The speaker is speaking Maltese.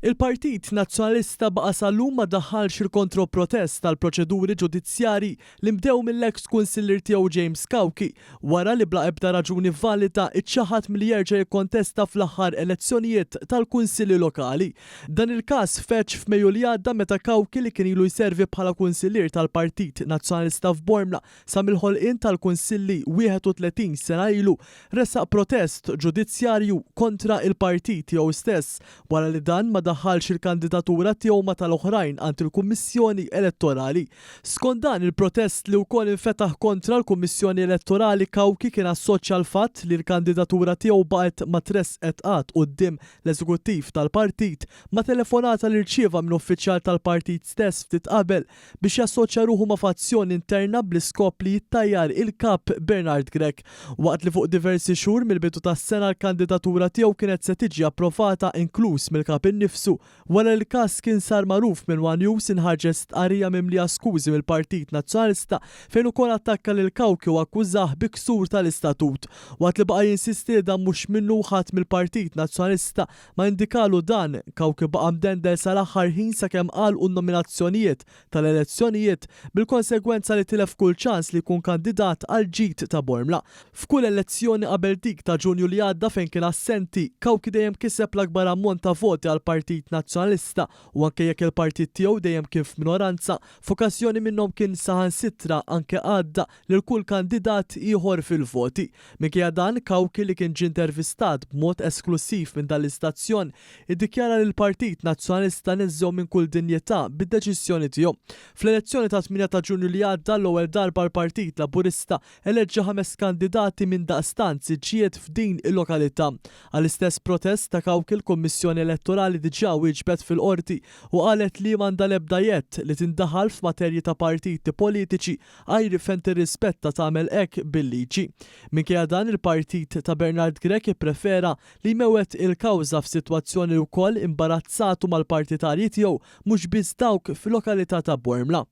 Il-Partit Nazzjonalista baqa' sal-lum ma daħħalx il-kontro-protest għall-proċeduri ġudizzjarji li nbdew mill-eks kunsillier tiegħu James Cauchi wara li bla ebda raġuni valida ċċaħad milli jerġa' jikkontesta fl-aħħar elezzjonijiet tal-Kunsilli Lokali. Dan il-każ feġġ f'Mejju li għadda meta Cauchi li kien ilu jservi bħala kunsillier tal-Partit Nazzjonalista f'Bormla sa mill-ħolqien tal-Kunsilli 31 sena ilu, ressaq protest ġudizzjarju kontra il-partit tiegħu stess wara li dan ma daħħalx il-kandidatura tiegħu ma' tal-oħrajn għand il-Kummissjoni Elettorali. Skont dan il-protest li wkoll infetaħ kontra l-Kummissjoni Elettorali Cauchi kien assoċja l-fatt li l-kandidatura tiegħu baqgħet ma tressqet qatt quddiem l-eżekuttiv tal-partit ma' telefonata li rċieva minn uffiċjal tal-partit stess ftit qabel biex jassoċja ruħu ma' fazzjoni interna bl-iskop li jittajjar il-Kap Bernard Grech. Waqt li fuq diversi xhur mill-bidu tas-sena l-kandidatura tiegħu kienet se tiġi approvata inkluż mill-Kap innifsu, wara li l-każ kien sar magħruf minn one News inħarġet stqarrija mimlija skużi mill-Partit Nazzjonalista fejn ukoll attakka lil Cauchi u akkużah bi ksur tal-istatut. Waqt li baqa' jinsisti li dan mhux minnu u ħadd mill-Partit Nazzjonalista Ma indikalu dan, Cauchi baqa' mdendel sal-aħħar ħin sakemm għalqu n-nominazzjonijiet tal-elezzjonijiet bil-konsegwenza li tilef kull ċans li jkun kandidat għall-ġid ta' Bormla. F'kull elezzjoni qabel dik ta' Ġunju li għadda fejn kien assenti, Cauchi dejjem kiseb l-akbar ammont ta' voti għall-Partit Nazzjonalista u anke jekk il-partit tiegħu dejjem kien f'minoranza, f'okkażjoni minnhom kien saħansitra anke għadda lil kull kandidat ieħor fil-voti. Minkejja dan, Cauchi li kien ġie intervistat b'mod esklussiv minn dan l-istazzjon, iddikjara li l-Partit Nazzjonalista neżżew minn kull dinjità bid-deċiżjoni tiegħu. Fl-elezzjoni tat-8 ta' Ġunju li għadda, għall-ewwel darba l-Partit Laburista eleġġa ħames kandidati minn daqstant siġġijiet f'din il-lokalità. Għall-istess protest ta' Cauchi l-Kummissjoni Elettorali diġà wieġbet fil-Qorti u qalet li m'għandha l-ebda jedd li tindaħal f'materji ta' partiti politiċi għajr fejn tirrispetta tagħmel hekk bil-liġi. Minkejja dan il-partit ta' Bernard Grech ipprefera li jmewwet il-kawża f'sitwazzjoni li wkoll imbarazzatu mal-partitarji tiegħu mhux biss dawk fil-lokalità ta' Bormla.